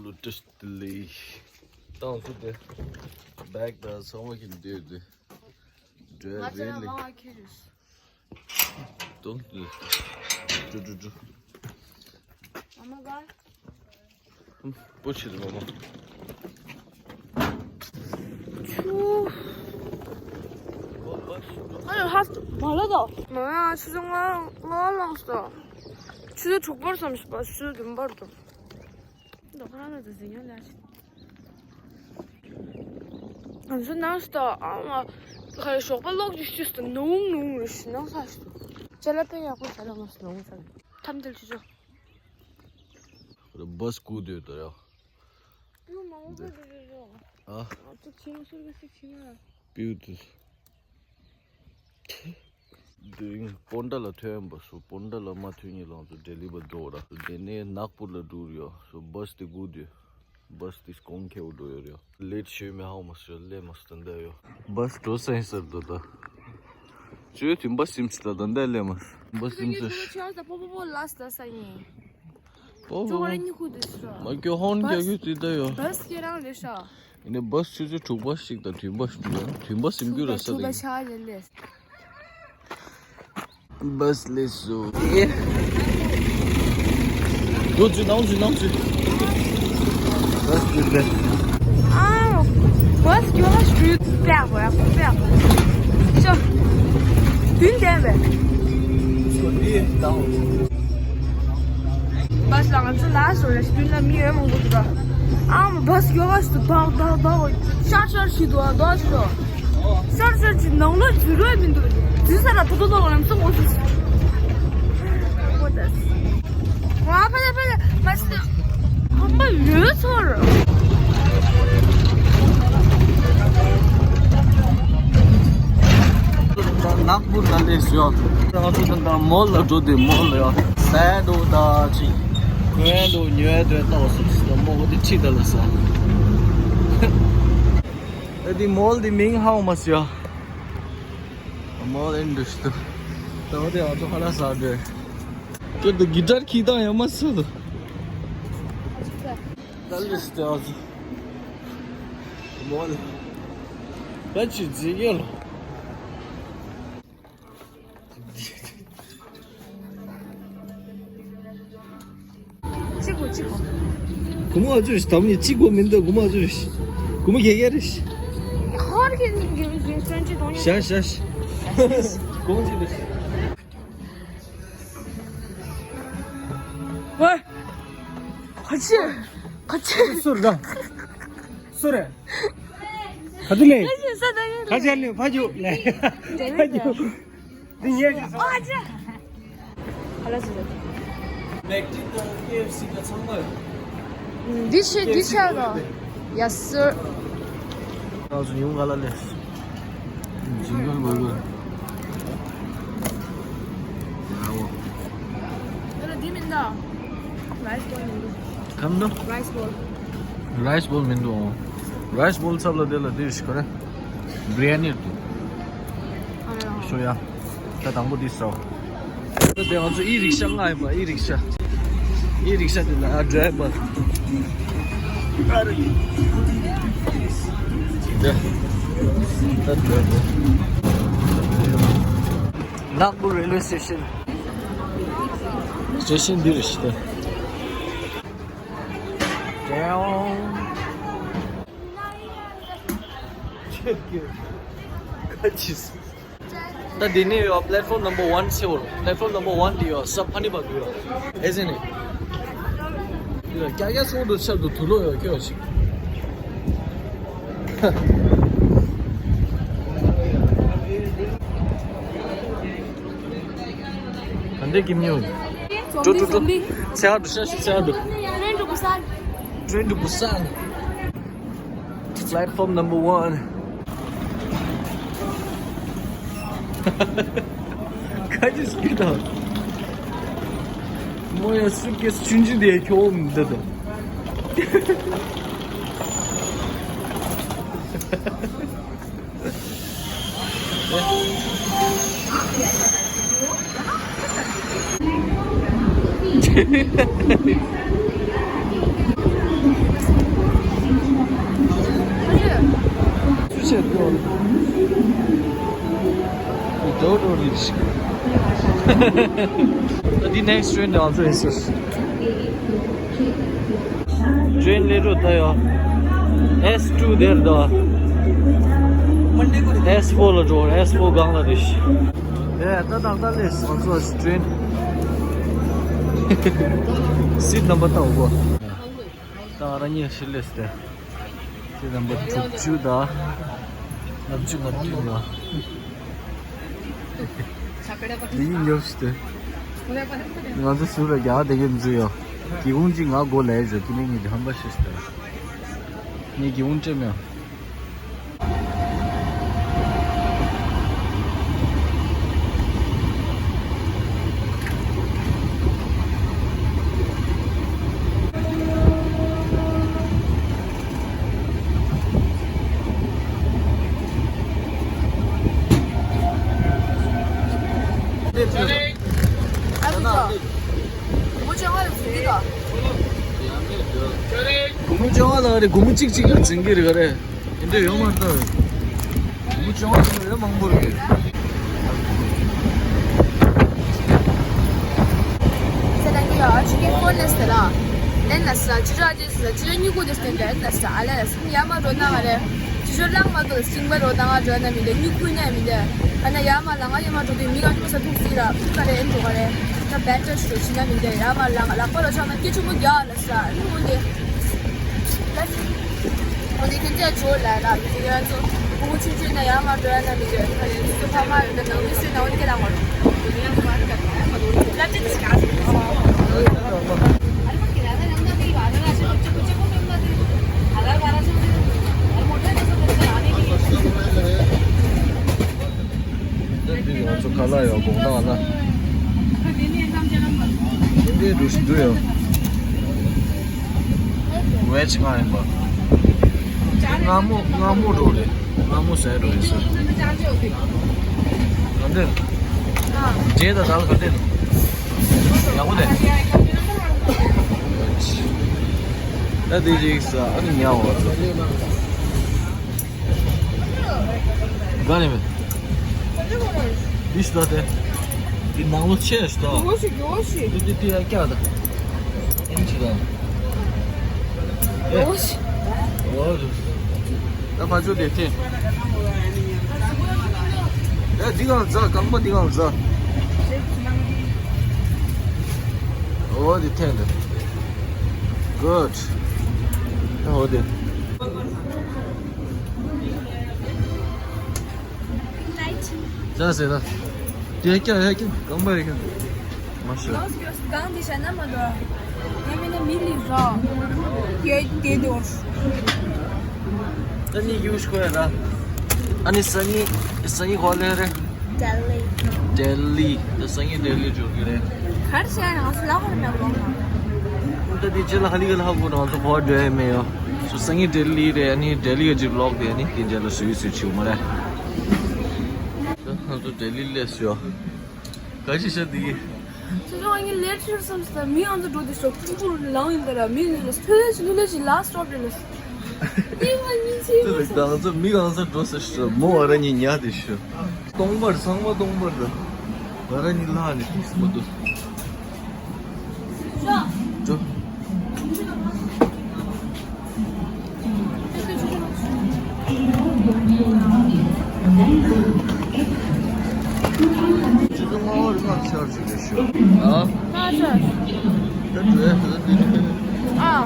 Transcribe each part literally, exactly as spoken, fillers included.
ལུ་ཏྲིས་ཏི་ལི། ཏང་ཏུ་དེ། བེག་དང་ཚང་མ་ཁྱེར་འདུག་དེ། ང་ཚོ་ལ་མང་བ་ཁྱེར་ཡོད། ཏོང་ཏུ། ཏུ་ཏུ་ཏུ། ཨ་མ་ག་པོ་ཆི་དུ་མ་མ། ཆུ། ཨ་ཡོ་ཧ་མ་ལ་དོ། མ་ཡ་ཆུ་ཚོད་ལྔ་ལྔ་ལངས་སོ། ཆུ་ཚོད་དྲུག་པར་བསམ་ཞིག་པ་ཆུ་ཚོད་བདུན་པར་དོ། ང་ཚོ་ནང་སྟོ་ཨ་མ་ཁ་ཞོགས་པ་གློག་ཅིག་ཤུས་སུ་ནུང་ནུང་རེ་ཞིག་ནང་ས་ཞིག་ཏུ་ཅ་ལ་པེ་ཡག་པོ་ཅ་ལ་མ་སུ་ནུང་ས་ཐམ་དལ་ཆུ་ཆོ། བ་སི་སྒུག་སྡོད་དོ་ཡ། ཨ། ཨ་ཅིག་ཆི་མ་ཤོར་གི་སི་ཆི་མ། པིའུ་ཏི། དེ་རིང་པོན་ཏྲ་ལ་ཐོན་པ་སུ་པོན་ཏྲ་ལ་མ་ཐོན་ཉི་ལང་ཚོ་ལྡི་ལི་བ་འགྲོ་ར་དེ་ནས་ནག་པུར་ལ་འགྲོ་ར་ཡོད་སུ་བ་སི་དེ་སྒུག་སྡོད། བ་སི་དེ་སྐོང་ཁེའུ་འགྲོ་ཡོད་ར་ཡོད་ལེད་ཤོད་མེ་ཧའོ་མ་སུ་ལེ་མ་སུ་ད་འདའ་ཡོད་བ་སི་འགྲོ་སེང་སར་འདུག་ད། ཅོས་དེ་བ་སི་སིམ་སི་ད་ད་འདའ་ལེ་མ་སུ་བ་སི་སིམ་སི། ཆོས་ཆོས་ད་པོ་པོ་པོ་ལ་སི་ད་ས་ཡིན། ཨོ་ཅོ་ཧོ། ཧོ་ཉི་ཁུ་དུ་ཤོ། མ་ཀྱོ་ཧོན་ཀྱ་ཀྱོ་ཙི་ད་ཡོ། བ་སི་ཁྱེད་རང་རེད་ཤོ། ཡིན་ནའི་བ་སི་ཆུ་ཚོད་དྲུག་པ་ཞིག་དང་བདུན་པ་ཞིག་ཡོད་བདུན་པ་ཟིན་རྒྱུ་རེད་ས་དེ་ཡིན། བ་སི་ལེ་སོ། འགྲོ་ཚུལ་ནང་ཚུལ་ནང་ཚུལ། བ་སི་ལེ། ཨ། བ་སི་ཀྱོ་ཧ་ཤུ་པེག་བ་ཡ་པེག་ཤོ། དུན་ལྡན་པས། ཚོ་འདི་དང་། བ་སི་ལ་ང་ཚོ་ལ་སོ་རེ་སྤུན་ལ་མི་ཡོད་མང་པོ་འདུག་ག་ཨ་མ་བ་སི་ཡོ་ག་སུ་བག་བག་བག་ཤར་ཤར་ཞིག་འདུག་ཨ་འདུག་ཨ་ཞིག་འདུག་ཤར་ཤར་ཞིག་ནང་ལོགས་འཛུལ་རོགས་མི་འདུག་འཛུལ་ས་ལ་ཐོ་ཐོ་ཐོ་ལམ་སང་འོ་སི་ང་ཕ་ལ་ཕ་ལ་མ་སི་ཧམ་པ་ཡོད་ཚོར། ནག་པུར་ལ་སླེབས་ཡོད། ང་ཚོ་ད་ལྟ་མོལ་ལ་འགྲོ་དུས་མོལ་ལ་ཡོད། ཟས་འདུག་ད་ཅིག་གོན་འདུག་ཉོས་འདུག་ལྟ་བ་སོགས་སུ་མོ་གོ་དེ་ཁྲིད་ད་ལ་ས། ཨ་དེ་མོལ་དེ་མིང་ཧའོ་མ་སི་ཡ། མོལ་ཨིན་འདུག་ཤི་ད། ད་བ་དེ་ང་ཚོ་ཧ་ལ་ས་འདྲེ། ཁྱོད་དུ་གི་ཏར་ཁྱི་དང་ཡ་མ་སུ་དུ། ད་ལི་སི་ཏེ་ཨ་ཟི། མོལ། ད་ཅི་ཟི་ཡོད་ལ། གཅིག་གོ་གཅིག་གོ། གོ་མོ་ཨ་ཅུ་རེ་ཤི་དམ་ནི་གཅིག་གོ་མིན་འདུག་གོ་མོ་ཨ་ཅུ་རེ་ཤི། གོ་མོ་གེ་གེ་རེ་ཤི། ཧོར་གི་གི་གི་ཀྲོན་ཅི་དོང་ཡ། ཤ་ཤ་ཤ། གོང་ཅི་རེ་ཤི། ཝེ། ཁ་ཆེ། ཁ་ཆེ། སུ་རེད། སུ་རེད། ག་དུ་ལེ། ཁ་ཆེ་ས་ད་ཡིན། ཁ་ཆེ་ལེ་ཕ་ཇུ་ལེ། ཕ་ཇུ། འདི་ཉལ་ཞིག་སོང་། ཨ་ཅེ། ཧ་ལ་སི་རེད། མེག་ཌི་དང་ཀེ་ཨེཕ་སི་དང་ཚང་མ་ཡོད། འདི་ཤེས་འདི་ཤེས་རོ། ཡ་སི། ང་ཚོ་ཡུང་ག་ལ་ལེ། ཇིང་གལ་བར་གར། ཡ་འོ། ཨ་ལ་འདི་མིན་ད། རའི་སི་བོལ་མིན་འདུག་ཁམ་ནོ། རའི་སི་བོལ། རའི་སི་བོལ་མིན་འདུག་ཨོ། རའི་སི་བོལ་ཚབ་ལ་དེ་ལ་དེ་རེ་ཤི་ཁོ་རེ། བི་རི་ཡ་ནི་རེད་འདུག་ཨ་ཡ། ཤོ་ཡ། ད་དང་པོ་དེ་ཟ། ད་དེ་ང་ཚོ་ཨི་རིག་ཤ་མངགས་ཡིན་པ་ཨི་རིག་ཤ། ཨི་རིག་ཤ་དེ་ལ་ཨ་ཌ་རའི་བར། ད་ཌ་རའི་བར། ནག་པུར་རེལ་ཝེ་སི་ཊེ་ཤན། སི་ཊེ་ཤན་འདི་རེད་ཤི་ད། ད་འདི་ནས་ཡོད་པླེ་ཊི་ཕོམ་ནམ་བར་ཝན་ཟེར་བ། པླེ་ཊི་ཕོམ་ནམ་བར་ཝན་འདི་ཡོད་ས་ཕ་ནི་པ་འདུག་ཡོད་ཨེ་ཟེར་ནས། ཀྱ་ཀྱ་སོང་དུ་ཆར་དུ་དུ་ལོ་ཡོད་ཁྱོད་ཞིག་ག་འདྲས་ཀྱི་མྱོང་། ཀྲུ་ཀྲུ་ཀྲུ། ཚེ་ཧ་འགྲོ་ཤ་ཤི་ཚེ་ཧ་འགྲོ། Train to Busan. Train to Busan. Platform number one. ཁ་ཅིག་སྐྱིད་དང་། མོ་ཡ་སུ་ཀེ་སི་ཆུང་ཆུང་དེ་ཁྱོ་བོ་མི་འདུག་ད། འདི་next train དང་ཚོ་ཨེ་སི་ཨེ་སི། train ལས་འགྲོ་ད་ཡོ། S two དེར་ད། S four ལ་འགྲོ། S four སྒང་ལ་རེད། ཨེ་ད་ད་ད་ལས་ང་ཚོ་train seat number ད་འོ་གོ། ད་ང་རང་གཉིས་ཤི་ལེས་ཏེ། seat number དྲུག་ཅུ་ད། ལྔ་བཅུ་ང་བདུན་ཡོ། འདི་ཡིན་ཡོད་ཞིག་སྟེ། ང་ཚོ་ཟུར་ལ་རྒྱག་བསྡད་ཀྱི་མི་འཛུལ་ཡོ། སྒེའུ་ཁུང་གཅིག་ང་སྒོ་ལས་བཞག་ཁྱི་མི་གཉིས་ཀྱི་ཧམ་པ་ཤེས་སྟེ། ངས་སྒེའུ་ཁུང་བཀྲམ་ཡོ། སྒོར་མོ་བཅོ་ལྔ་ལ་འཛིན་གྱི་འདུག་སྒོར་མོ་བཅོ་ལྔ་ལ་རེད། སྒོར་མོ་གཅིག་གཅིག་ལ་འཛིན་གྱི་རེད་ག་རེ། དེ་འདྲ་ཡོད་མ་རེད་ད། སྒོར་མོ་བཅོ་ལྔ་ལ་རེད་མང་པོ་རེད། ཁྱེད་རང་གི་ཡ་ཆུ་ཁྱེར་ཕོན་ལས་ཟེར་ལ། ལན་ན་ས་ཅི་ར་ཅི་ཟེར་ཅི་ར་སྨྱུ་གུ་དེ་སྟོན་དེ་ན་ས་ཨ་ལས་ཡ་མ་འགྲོ་ན་ང་རེ། ཅི་ཞོར་ལངས་མ་ཐུབ་སིང་བལ་འགྲོ་ད་ང་འགྲོ་ན་མི་འདུག་སྨྱུ་གུ་ན་མི་འདུག་ཨ་ན་ཡ་མ་ལ་ང་ཡ་མ་འགྲོ་དུས་མི་ག་ཅུ་ས་ཐུག་སི་ར་ཕུ་ག་རེ་ཨེ་འགྲོ་ག་རེ། ད་བེ་ཅར་ཞུ་ཅི་ན་མི་འདུག་ཡ་མ་ལ་ལག་པ་ལ་ཆགས་ན་སྐྱེ་ཆུང་མོ་རྒྱག་ལ་ས་ཨ་ནི་འོན་ཏེ། འོན་ཏེ་ཁྱེད་ཚོས་ཇོ་ལ་ལ་མི་འདུག་ང་ཚོ་བུ་མོ་ཆུང་ཆུང་ན་ཡ་མ་འགྲོ་ཡ་ན་མི་འདུག་ཁ་ཡོད་ཚོ་ཕ་མ་རེ་ད་ནང་མི་སུ་ན་འོན་ཏེ་ལ་ངོ་རེ། འདི་ང་ཚོ་ཁ་ལག་ཡོད་དགོངས་དག་ལ། འདི་འདྲའི་འདུག་འདུག་ཡོད། ཝེཇ་ལྔ་ཡིན་པ། མངར་མོ་མངར་མོ་འགྲོ་རེད། མངར་མོ་ཟས་འགྲོ་ཡིན་ཟེར། ག་འདྲ། རྗེས་ད་ད་ལ་ག་འདྲ། ཡག་པོ་རེད། ད་དེ་རིགས་ས་ཨ་ནི་ཉལ་བ། ག་ནས་མེད། འདི་ཞུ་ད་དེ། འདི་ནང་ལོ་ཆེ་ཞུ་ད། འོ་ཞིག་འོ་ཞིག་འདི་འདི་འདི་ཡ་སྐྱག་ད། ཨེམ་ཆི་ད། འོ་ཞིག་འོ་ཞིག་ད་ཕ་ཆོ་དེ་ཐེ། ཡ་འདི་གང་ཟ་རྐང་པ་འདི་གང་ཟ། འོ་འདི་ཐེ་འདི། གུཌ། ད་འོ་དེ། ཅག་ཟེར་ན། དེ་ཀྱ་ཡ་ཀྱ་གང་མ་ཡ་ཀྱ། མ་ཤེས། གང་དེ་བྱས་ན་མ་འདོད། ཡ་མིན་ན་མི་ལི་རོ། དེ་དེ་དེ་འོ། ད་ནི་ཡུ་ཤ་ཁོ་ཡ་ད། ཨ་ནི་ས་ནི་ས་ནི་གོ་ལེ་རེད། ལྡི་ལི། ལྡི་ལི། ད་སང་ཉིན་ལྡི་ལི་འགྲོ་གི་རེད། གར་བྱས་ན་ང་ཚོ་ལ་ཧོར་མེད་པ། ད་དེ་རྗེས་ལ་ཧ་ལི་ག་ལ་ཧ་གོ་ང་ཚོ་གོ་བ་འགྲོ་ཡ་མེད་ཡོ། སང་ཉིན་ལྡི་ལི་རེད། ཨ་ནི་ལྡི་ལི་ག་ཅིག་ལོག་དེ་ཨ་ནི་དེ་རྗེས་ལ་སུའི་སུའི་ཆིའུ་མ་རེད། ད་ང་ཚོ་ལྡི་ལི་སླེབས་སོང་ཡོ། ག་ཅི་བྱ་དེ་གི། ཁྱེད་ཚོ་ཨ་ནི་ལེ་ཊི་ཤོར་སོང་ཟེར། མི་ཨ་ཚོ་འགྲོ་དུས་ཤོག་ཕུར་ཕུར་ལངས་ཡིན་ད་ར། མི་ལ་ཐོས་ལེ་ཞིག་ལུས་ལེ་ཞིག་ལ་སི་ཊོབ་རེད་ལ། ཉིན་མ་ཉིན་ཆེ་ཡིན་ད་ར། ང་ཚོ་མི་གང་ཚོ་འགྲོ་ཟེར་ཤོག་མོ་ཨ་ར་ཉིན་ཉལ་དེ་ཤོག་སྟོང་པར་ཚང་མ་སྟོང་པར་ད། ང་རང་གཉིས་ལྷག་ནས་ཕིགས་མ་འདུག་འགྲོ། ཅི་ཙམ་སྔ་བར་ང་ཆར་ཅིག་རེད་ཤོག་ཨ། ང་ཆར། ད་འགྲོ་ཡ་ད་འདི་རེད། ཨ།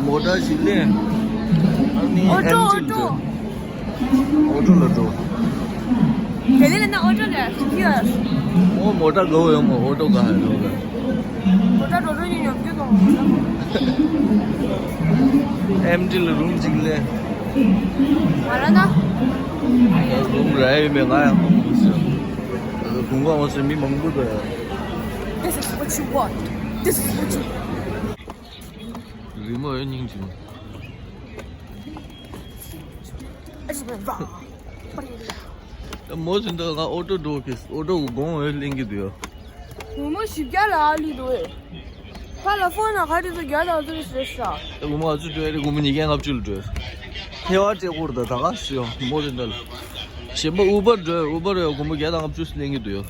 མོ་ཊ་ཞིག་ལེན། ཨ་ནི་ཨོ་ཊོ་ཨོ་ཊོ། ཨོ་ཊོ་ལ་འགྲོ། དེ་ནས་ན་ཨོ་ཊོ་ལ་ཡར། ཨོ་མོ་ཊ་དགའ་བོ་ཡོད་མ། ཨོ་ཊོ་དགའ་ཡོད་རོགས། མོ་ཊ་འགྲོ་འགྲོ་ཉིན་ཡོང་རྒྱུ་དང་མོ་ཊ། ཨེམ་ཊི་ལ་རུམ་གཅིག་ལེན། ང་ར་ན། རུམ་ར་ཡོད་མེད་ང་ཡང་མ་ཤེས། དགུན་ཁ་མ་སོང་མི་མང་པོ་འདུག་ཡ། This is what you want. This is what you want. རི་མོ་ཡོད་སྙིང་རྗེ་མོ། ཨ་ཞིག་མེད་པ། ད་མོ་ཟིན་ད་ང་ཨོ་ཊོ་འགྲོ་གི། ཨོ་ཊོ་གི་གོང་འོག་ལེན་གི་འདུག་ཡ། ངོ་མ་བཞི་བརྒྱ་ལ་ཨ་ལི་འདུག་ཨེ། ཕ་ལ་ཕོན་ན་ག་དེ་ཚོ་བརྒྱ་དང་ཙམ་རེད་ཤག་ད་ངོ་མ་ང་ཚོ་འགྲོ་ཡ་རེད། ངོ་མ་ཉིས་བརྒྱ་ལྔ་བཅུ་ལ་འགྲོ་ཡ། ཐེ་བ་སྤྲད་སྐོར་ད་ད་ག་སུ་ཡོང་མོ་ཟིན་ད་ལ། གཞན་པ་ཨུ་བར་འགྲོ། ཨུ་བར་ཡོད། སྒོར་མོ་བརྒྱ་དང་ལྔ་བཅུ་ལེན་གྱི་འདུག་ཡོད།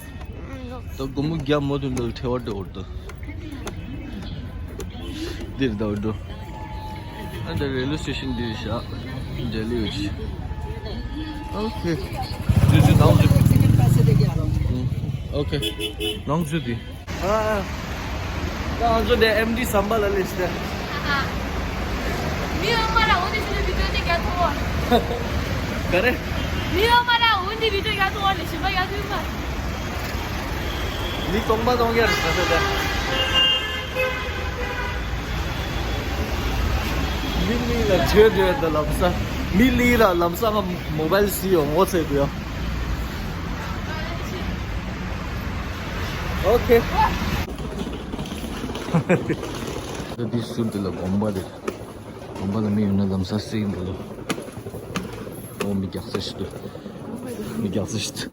ད་སྒོར་མོ་བརྒྱ་མོ་དུ་འདུག་ཐེ་བར་དེ་འོར་དུ། འདིར་ད་འོར་དུ། ཨ་ད་རེལ་ཝེ་སི་ཊེ་ཤན་འདིར་བཞག་འབྲེལ་ཡོད་ཅི། ཨོ་ཁེ། འདི་ཚོ་ནང་ཚུད། ཨོ་ཁེ། ནང་ཚུད་དེ། ཨ། ད་ང་ཚོ་དེ་ཨེམ་ཌི་ཟམ་པ་ལ་སླེབས་ཏེ། མི་ཡོང་མ་ལ་འོ་དེ་ཞུ་བི་ཌིའོ་དེ་རྒྱ་ཐོ། ག་རེ། མི་ཡོང་མ་ལ་འོ་དེ་བི་ཌིའོ་རྒྱ་ཐོ་ལེ་ཞིམ་པ་རྒྱ་ཐོ་མ། མི་སྟོང་པ་སྟོང་རྒྱ་རེད་ས་ས་ད། མི་གཉིས་ལ་བྲོས་བྲོས་ད་ལམ་སང་། མི་གཉིས་ལ་ལམ་སང་ང་མོ་བལ་སི་ཡོང་ངོ་ཚེ་དུ་ཡོང་། ཨོ་ཁེ། ད་འདི་ཟུར་དེ་ལ་དགོན་པ་རེད། དགོན་པ་ལ་མི་ཡོང་ན་ལམ་སང་སེ་ཡིན་འདུག་ལོ། ཨོ་མི་རྒྱག་ས་ཞིག་འདུག་མི་རྒྱག་ས་ཞིག་འདུག